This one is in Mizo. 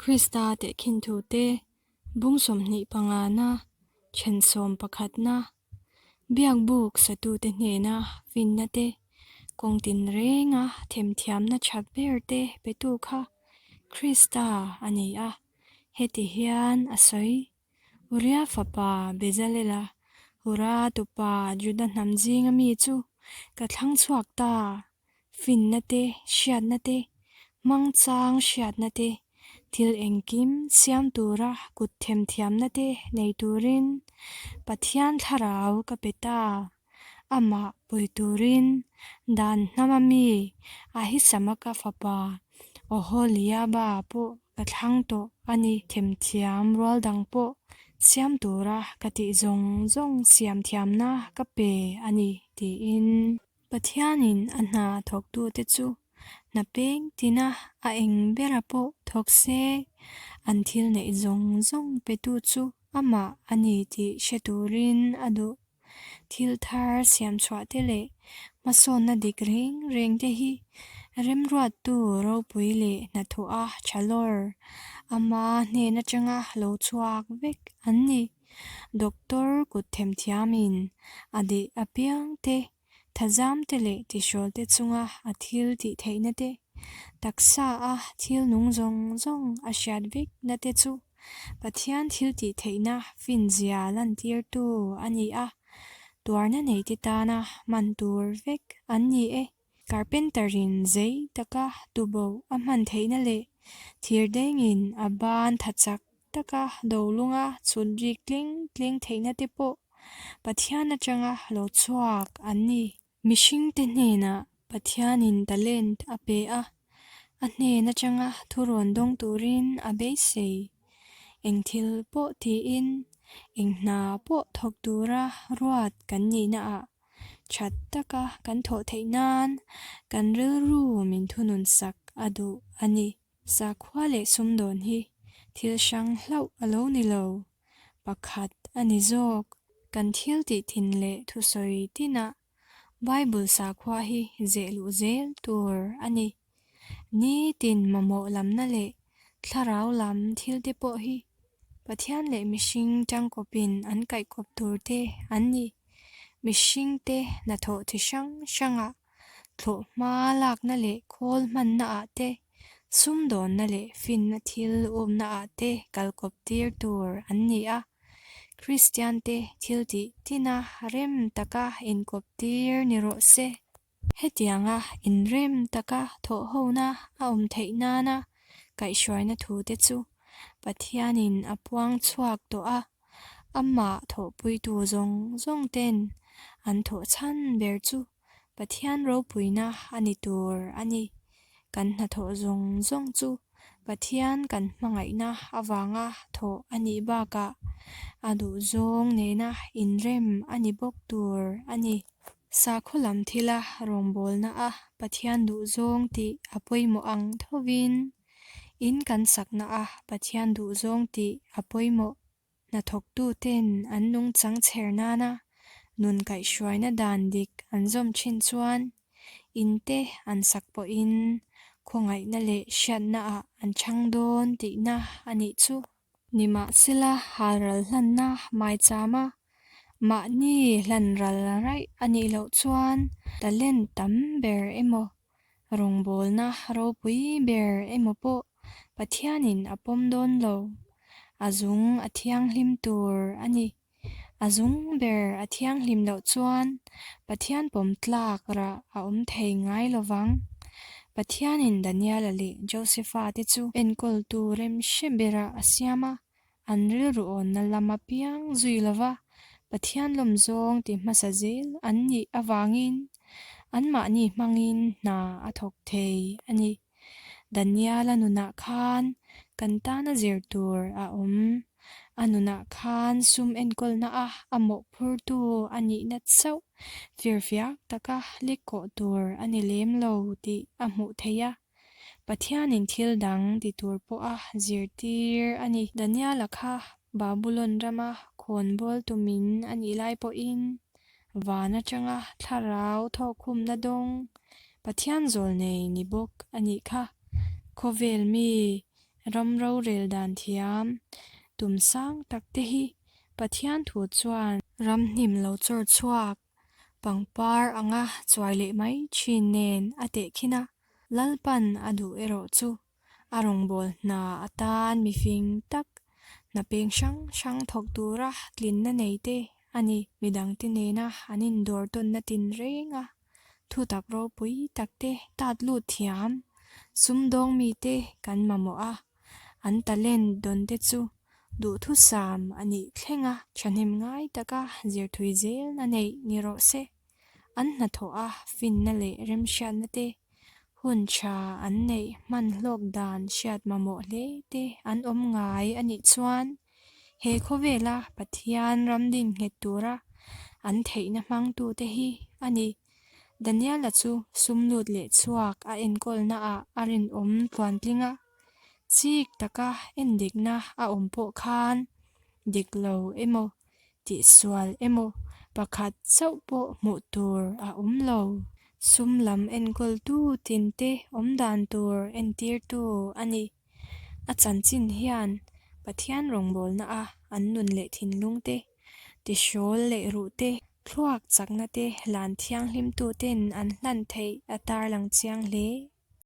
Krista tehkhin thute bung 25 na, then 11 na, Biakbuk satute hnena finna te, kawng tinrenga themthiamna tha ber te petu kha Krista a ni a, heti hian a sawi. Uria fapa Bezalela, Hura tupa Juda hnam zinga mi chu ka thlang chhuak ta, finna te, hriatna te, hmangchang hriatna te, thil engkim siam tura kut themthiamna te nei turin Pathian thlarau ka pe ta. Amah pui turin dan hnama mi Ahisamaka fapa Oholiaba pawh ka thlang tawh a ni. Themthiam rual dang pawh siam tura ka tih zawng zawng siam thiamna ka pe a ni, tiin. Pathianin a hna thawktute chu hna peng tina a eng bera pawh thawk se, an thil neih zawng zawng petu chu amah a ni tih hre turin a duh. Thil thar siam chhuah te leh hmasawnna dik reng reng te hi remruattu ropui leh hnathawha tha lawr ama hnen atanga lo chhuak vek an ni. Doctor kut themthiamin a deh apiang te, thazam te leh tihrawl te chunga a thil tih theihna te, taksa a thil nung zawng zawng a hriat vekna te chu Pathian thil tih theihna finzia lantirtu a ni a, tuarna neite tana hman tur vek an ni e. Carpenter-in zei taka tubo a hman theihna leh thirdengin a ban tha chak taka dolunga chhut rik tling tling theihna te pawh Pathian atanga lo chhuak an ni. Mihringte hnenah Pathianin talent a pe a, a hnen atanga thurawn dawng turin a beisei. Eng thil pawh tiin, eng hna pawh thawk tura ruat kan nihnaah that taka kan thawh theih nan kan rilru min thunun sak a duh a ni. Sakhua leh sumdawn hi thil hrang hlauh a lo ni lo, pakhat a ni zawk. Kan thil tih thin leh thusawi tinah Bible sakhua hi zeh luh zel tur a ni. Nitin mamawh lamna leh thlarau lam thil te pawh hi Pathian leh mihring tangkawpin an kaihkawp tur te an ni. Mihringte hnathawh chi hrang hrangah thlawh hma lakna leh khawl hmanna ah te, sumdawnna leh finna thil umna ah te kalkawp tir tur an ni a. Kristian te thil tih tina rem taka inkawp tir ni rawh se. Hetianga inrem taka thawhhona a awm theih nana kaihhruaina thute chu Pathianin a puang chhuak tawh a, amah thawhpuitu zawng zawng ten an thawh chhan ber chu Pathian ropuina a ni tur a ni. Kan hnathawh zawng zawng chu Pathian kan hmangaihna avanga thawh a nih bakah a duhzawng nena inrem a ni bawk tur a ni. Sakhaw lam thila rawngbawlna a Pathian duhzawng tih a pawimawh ang thovin, in kan sakna a Pathian duhzawng tih a pawimawh. Hnathawktuten an nungchang chher nana nun kaihhruaina dan dik an zawm thin chuan in te an sak pawhin khawngaihna leh hriatnaah an chhang dawn tihna a nih chu. Nimahsela halral hlanna maichama mahni hlan ral raih a nih loh chuan talent tam ber emaw, rawngbawlna ropui ber emaw pawh Pathianin a pawm dawn lo. A zung a thianghlim tur a ni. A zung ber a thianghlim loh chuan Pathian pawm tlak rah a awm thei ngai lo vang. Pathianin Daniela leh Josefa te chu enkawltu remhre berah a siam a, an rilru awnna lama piang zui lo va, Pathian lawm zawng ti hmasa zel an nih avangin anmahni hmangin hna a thawk thei a ni. Daniela nunah khan kan tana zir tur a awm. A nunah khan sum enkawlna a a mawhphurtu a nihna chauh firfiak taka lek kawh tur a ni lem lo tih a hmuh theih a. Pathianin thil dang ti tur pawha zirtir a ni. Daniela kha Babulon rama khawnbawl tumin a nih lai pawhin van atanga thlarau thawhkhumna dawng Pathian zawl nei ni bawk a nih kha. Khawvel mi. Ram rorel dan thiam tum sang tak te hi Pathian thu chuan ramhnim lo chawr chhuak pangpar anga chuai leh mai thin nen a tehkhin a, Lalpan a duh erawh chu a rawngbâwl hna atan mifing tak hna peng hrang hrang thawk tura tlinna nei te a ni. Midangte nena an indawr tawnna tinreng a thutak ropui tak te tat lut thiam sumdawng mite kan mamawh a, an talent dawn te chu duhthusam a nih thleng a, thahnem ngai taka zirthui zelna neih ni rawh se. An hnathawh a finna leh remhriatna te, hun tha an neih hman hlawk dan hriat mamawh hle te an awm ngai a nih chuan he khawvela Pathian ram din nghet tura an theihna hmangtute hi a ni. Daniela chu sum lut leh chhuak a enkawlnaah a rinawm tluantling a, chik taka endikna a awm pawh khan dik lo emaw tihsual emaw pakhat chauh pawh hmuh tur a awm lo. Sum lam enkawltu tinte awm dan tur entirtu a ni. A chanchin hian Pathian rawngbawlna a an nun leh thinlung te, tihrawl leh ruh te, thluak chakna te hlan thianghlimtu ten an hlan theih a tarlang chiang hle.